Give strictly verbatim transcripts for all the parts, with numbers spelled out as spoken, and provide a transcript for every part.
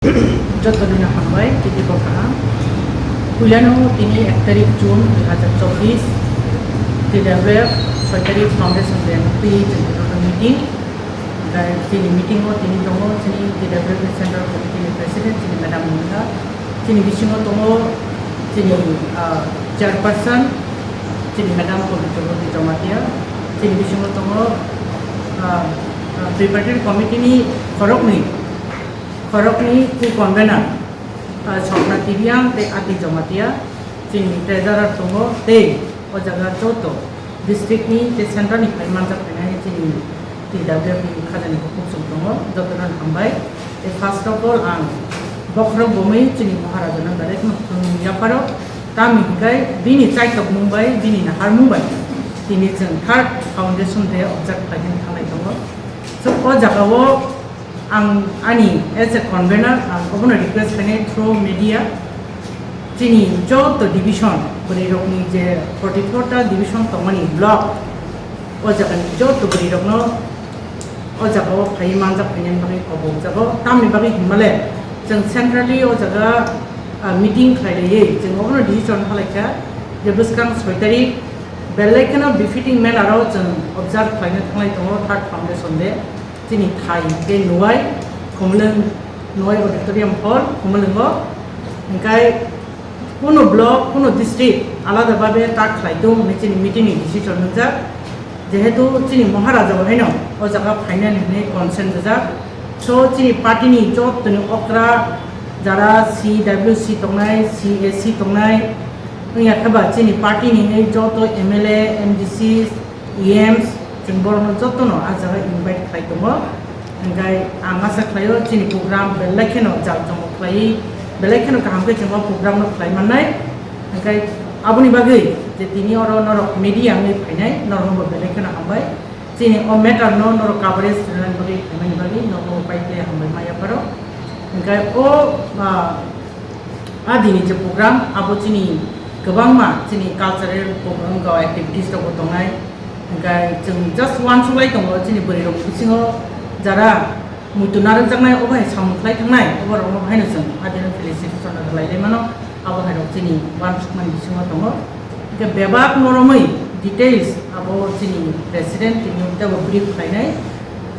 Jotono hambai, titi bo kaham. Puilano tini ek tarik June dui hazar chobbish, T W F soi tarik Foundation Day twi chini meeting. Tei chini meeting o tini tongo chini T W F Central Committee ni President chini Madam Monika. Chini bisingo tongo chini, ah, Chairperson chini Madam Pabitra Boti Jamatia. Chini bisingo tongo, ah, ah, Preparatory Committee ni khoroknwi Khoroknwi co-convener, ah, Sopna Tibiang tei Ati Jamatia, chini treasurer tongo, tei o jaga joto district ni tei central ni phai manjak phainai chini T W F ni khajani bukhuk chwng tongo, jotono hambai. Tei first of all, ang bokhorok bomwi chini Maharaja no direct no khulumwi yapharo, tamni hwnkhe bini chaitok mung bai, bini naharmung bai tini chwng third foundation day observe khlaina thanglai tongo. So, o jaga o Ang ani as a convener, ang obono request khainai through media, chini joto division, bwrwi rokni je forty four ta division tongmani block, o jagani joto bwrwi rokno o jaga o phaiwi manjak phainani bagwi kobok jago. Tamni bagwi hinmale chwng centrally o jaga, ah, meeting khlai raiwi chwng obono decision halaikha je bwskang soi tarik belai kheno befitting manner o chwng observe khlaina thanglai tongo third foundation day. Chini thai tei nuai Khumulwng, nuai auditorium hall Khumulwngo. Hingkai kuno block, kuno district alada babe tak khlai tong hinwi chini meeting ni decision nwngjak. Jehetu chini Maharaja bo haino o jaga phainani hinwi consent rijak. So chini party ni jottoni okra jara C W C tongnai, C A C tongnai, wngya khe ba chini party ni joto M L A, M D C, E Ms, chwng borokno jotono ah jaga invite khlai tongo. Hingkai ang asa khlaio chini program belai kheno jak jomok khlaiwi, belai kheno kaham khe chwng o program no khlai mannai. Hingkai aboni bagwi je tini oro norok media wngwi phainai, norokno bo belai kheno hambai. Chini o matter no norok coverage rwnani bagwi phaimani bagwi norokno pai khe hambai ma yapharo. Hingkai o, ah, A dini je program, abo chini kwbangma chini cultural program ga activities rok bo tongnai. Hingkai chwng just uansuk lai tongo, chini bwrwi rok bisingo jara muitu narwkjaknai, obo hai samung khlai thangnai, obo rok no haino chwng a dino felicitation rwlai lai mano, abo hai rok chini uansukmani bisingo tongo. Hingke bebak noromwi details abo chini president tini tebo brief khlainai.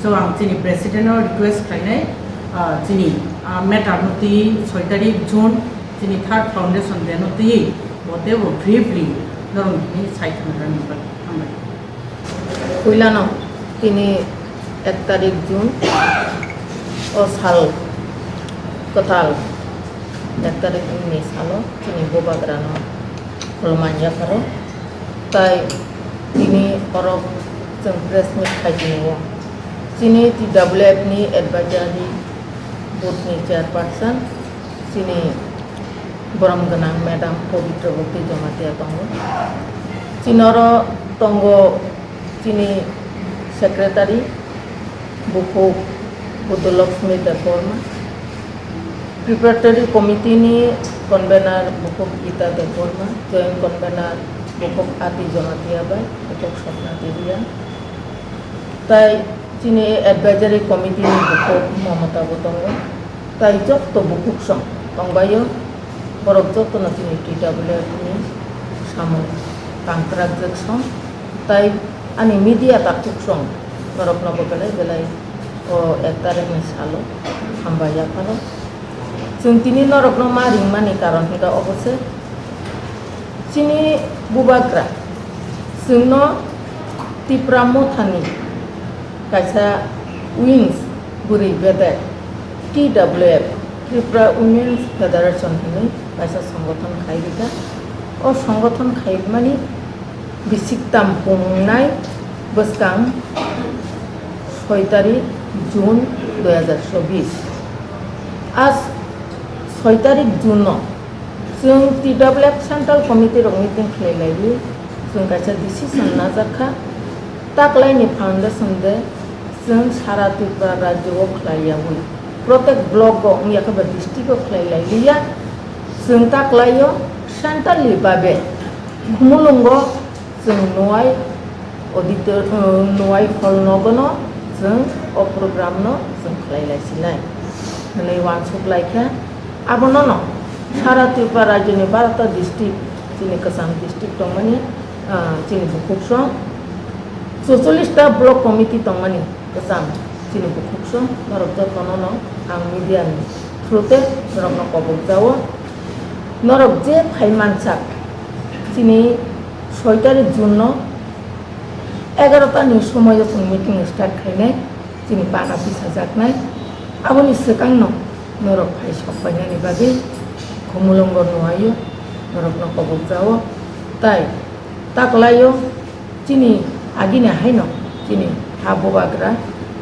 So ang chini president no request khlainai, ah, chini, ah, matter no twi soi tarik June chini third foundation day no twi bo tebo briefly norok ni sai thangna rani bagwi hambai. Puilano tini ek tarik June o sal kwtal, ek tarik June ni salo chini bubagrano khulumani yapharo. Tai tini oro chwng press meet khai tini o. Chini T W F ni advisory board ni chairperson, chini borom gwnang madam Pabitra Bhakti Jamatia tongo. Chini oro tongo chini secretary, Bukhuk Budolakshmi Debbarma, Preparatory Committee ni convener Bukhuk Gita Debbarma, joint convener Bukhuk Ati Jamatia bai Bukhuk Sopna Tibiang. Tai chini advisory committee ni Bukhuk Mamata bo tongo. Tai jotto bukhuk song tongbaio, borok jottono chini T W F ni samung tangkrakjak song, tai ani media takhuk song norokno bo belai belai o ek tarik ni salo hambai yapharo. Chwng tini norokno ma ringmani karon hwnkha obo se, chini bubagra chwngno Tipra Mothani kaisa wings bwrwi bedek T W F, Tripura Women's Federation hinwi kaisa songothon khai rijak. O songothon khaimani bisik tam pungnai bwskang soi tarik June dui hazar chobbish. A soi tarik June no chwng T W F Central Committee rok meeting khlai laiwi chwng kaisa decision najak kha. Taklaini foundation de chwng sara Tripura rajyo o khlai yawi, protek block o wngya khe ba district o khlai lai liya. Chwng taklaio centrally babe Khumulwngo chwng nuai auditor, uh, nuai hall nogono chwng o program no chwng khlai lai sinai. hwnwi uansuk lai kha. Abono no sara Tripura rajyoni barota district, chini kwcham district tongmani, ah, chini bukhuksong chocholish ta block committee tongmani kwcham chini bukhuksong, norok jotono no ang media ni through te norokno kobok jao. Norok je phai mansak, chini soi tarik June no egarota ni somoio chwng meeting start khainai, chini pana tisajaknai. Aboni swkangno norok phai sok painani bagwi Khumulwngo nuaio, norokno kobok jao. Tai taklaio, chini agini haino chini ha bubagra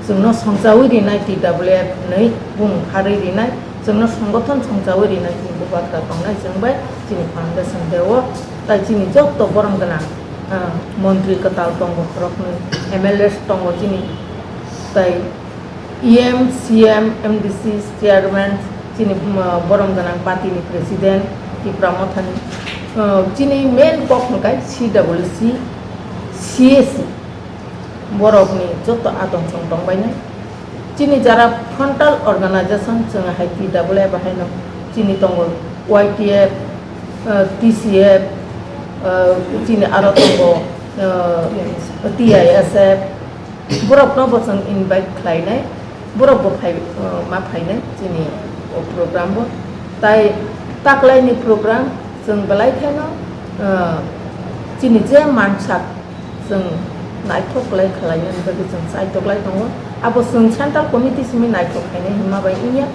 chwngno songchaui rinai, T W F hwnwi bumung pharwi rinai, chwngno songothon songchaui rinai chini bubagra tongnai chwng bai chini foundation day-o. Tai chini jotto borom gwnang, ah, montri kwtal tongo, khoroknwi M L As tongo chini, tai E M, C M, M D C, chairman, chini, um, borom gwnang party ni president, Tipra Mothani, uh, chini main kok hwnkhe C W C, C A C, borokni joto atong chong tongbainai. Chini jara frontal organization, chwng hai T W F haino chini tongo Y T F, uh, T C F, uh, chini aro tongo, uh, T I S F, borokno bo chwng invite khlainai, borok bo phai, uh, ma phainai chini o program bo. Tai taklaini program chwng belai kheno, uh, chini je mansak chwng naithok kwlai khlainani bagwi chwng chaitok lai tongo. Abo chwng central committee simi naithok khainai hwnma bai wngya.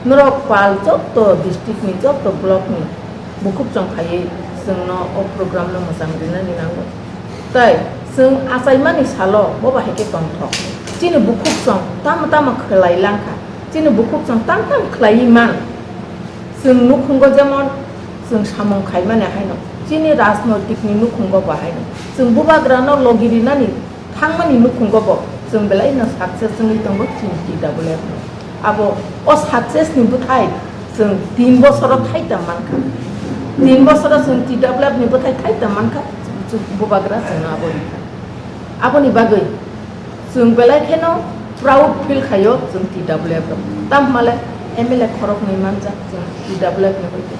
Norok pal jotto district ni, jotto block ni bukhuk chwng phaiwi chwngno o program no mwchang rinani nango. Tai chwng achaimani salo bo bahai khe tongthok. Chini bukhuk chwng tamo tamo khlai langkha. Chini bukhuk chwng tam tam khlaiwi man. Chwng nukhungo jemon chwng samung khaimani haino. Chini rajnoitik ni nukhungo bo haino. Chwng bubagrano logi rinani thangmani nukhungo bo chwng belai no success wngwi tongo chini T W F no. Abo o success ni bwthai chwng tin bosoro thaita mankha. Tin bosoro chwng T W F ni bwthai thaita mankha, chwng bubagra chwng abo rikha. Aboni bagwi chwng belai kheno proud feel khaio chwng T W F rok. Tamo hwnmale M L A khoroknwi manjak chwng T W F ni hoite.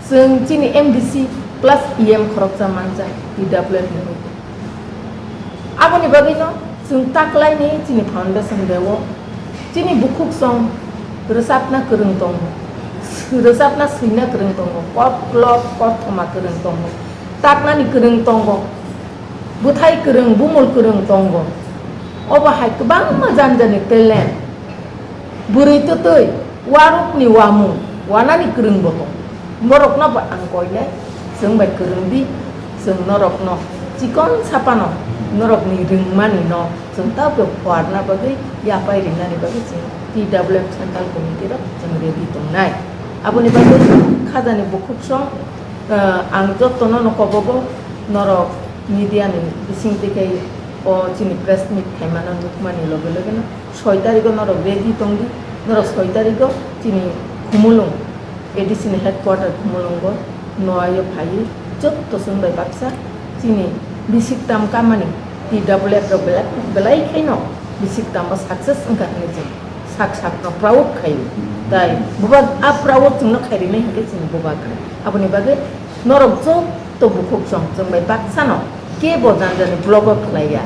Chwng chini M D C plus E M khoroksa manjak T W F ni hoite. Aboni bagwino chwng taklaini chini foundation day-o chini bukhuk song rwchapna kwrwng tongo, rwchapna swina kwrwng tongo, koklop kothoma kwrwng tongo, taknani kwrwng tongo, bwthai kwrwng, bumul kwrwng tongo. Obo hai kwbangma jani jani talent. Bwrwi twtwi, warukni wamung, wanani kwrwng bo tong. Borokno bo ang koinai, chwng bai kwrwng di, chwng norokno chikon sapano norokni rwngmani no chwng tabuk phuarna bagwi yapai rinani bagwi chwng T W F Central Committee rok chwng ready tongnai. Aboni bagwi khajani bukhuk song, ah, ang jotono no kobogo norok media ni bising twi kai o chini press meet khaimano nukmani loge loge no. Soi tarigo norok ready tongdi, norok soi tarigo chini Khumulwng, A D C ni headquarter Khumulwngo, noaio phaiwi jotto chwng bai baksa chini bisik tam kamani T W F rok belai, belai khaino bisik tamo success wngkha hwnwi chwng sak sakno proud khaio. Tai buba a proud chwngno khairinai hinkhe chini bubagra. Aboni bagwi norok jotto bukhuk chwng, chwng bai baksano kebo jani jani blogo khlaiya.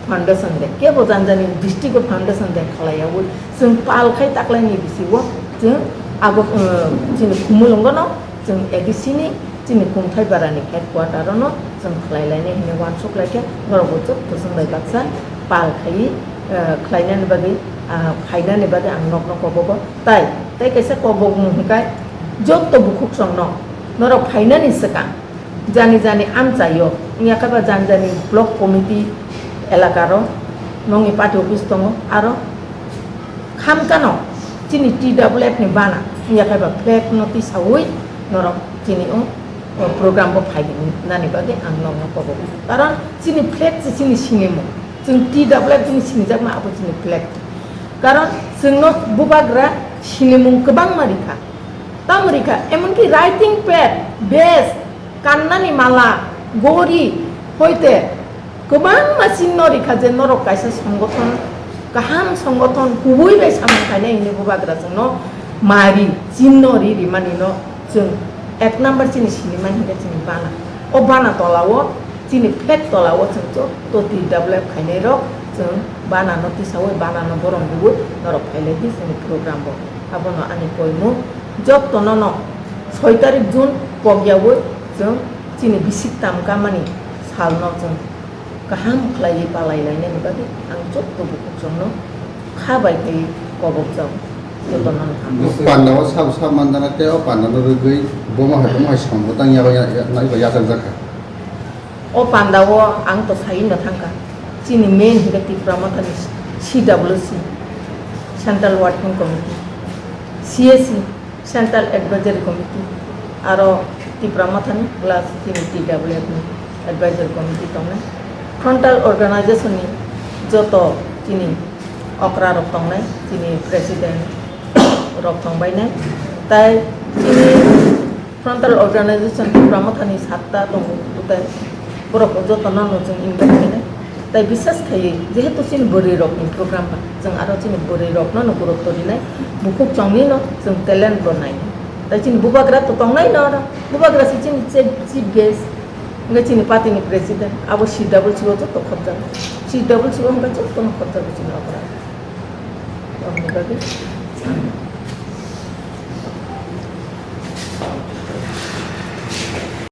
Foundation day, kebo jani jani district o foundation day khlaiyaui chwng pal khai taklaini bisingo chwng abo, uh, chini Khumulwngono chwng A D C ni chini Kungthai Barani headquarter ono chwng khlai lainai hwnwi uansuk lai khe norok bo jotto chwng bai baksa pal khaiwi, uh, khlainani bagwi, uh, phainani bagwi ang nokno kobogo. Tai, tai kaisa kobokmung hwnkhe jotto bukhuk chwngno norok phainani swkang jani jani amchaio, wngya khe ba jani jani block committee elakaro nongni party office tongo, aro khamkano chini T W F ni bana, wngya khe ba flag no tisaui norok chini o, o program bo phai nani bagwi ang nokno kobogo. Karon chini flag se chini sinimung, chwng T W F chini sinijakma abo chini flag. Karon chwngno bubagra sinimung kwbangma rikha. Tamo rikha, emonki writing pad, bes, kannani mala, gori, hoite kwbangma chinno rikha je norok kaisa songothon Kaham songothon kubui bai samung khainai hwnwi bubagra chwngno mari chinno ri rimani no chwng ek number chini sinimani hwnkhe chini bana. O bana tolao chini flag tolao chwng joto T W F khainai rok chwng bana no tisaui bana no borom rwui norok phailai di chini program bo. Abono ani koimung jotono no soi tarik June pokyaui chwng chini bisik tamkamani salno chwng kaham khlaiwi palai lainani bagwi ang joto bukhuk chwngno kha bai khe kobok jago, jotono no hamjak. Pandao sab sab manjana tei o pandano rwgwi bomo hai bomo hai samung tang yago ya-, ya-, naiba yachak jakha. O pandao ang to sai no thangkha. Chini main hwnkhe Tipra Mothani C W C, Central Working Committee, C A C, Central Advisory Committee, aro Tipra Mothani plus chini T W F ni Advisory Committee tongnai. Frontal organization ni joto chini okra rok tongnai, chini president rok tongbainai. Tai chini frontal organization Tipra Mothani satta tongo, tai borok jotono no chwng invite khainai. Tai bisas khaiwi, jehetu chini bwrwi rokni program ba, chwng aro chini bwrwi rokno no gurutto rinai, bukhuk chongni no chwng talent bo nainai. Tai chini bubagra to tongnai no aro, bubagra se chini chief, chief guest, hwnkhe chini party ni president, abo C W C o joto khopjak, C W C o hwnkhe jotono khopjak chini okra. Aboni bagwi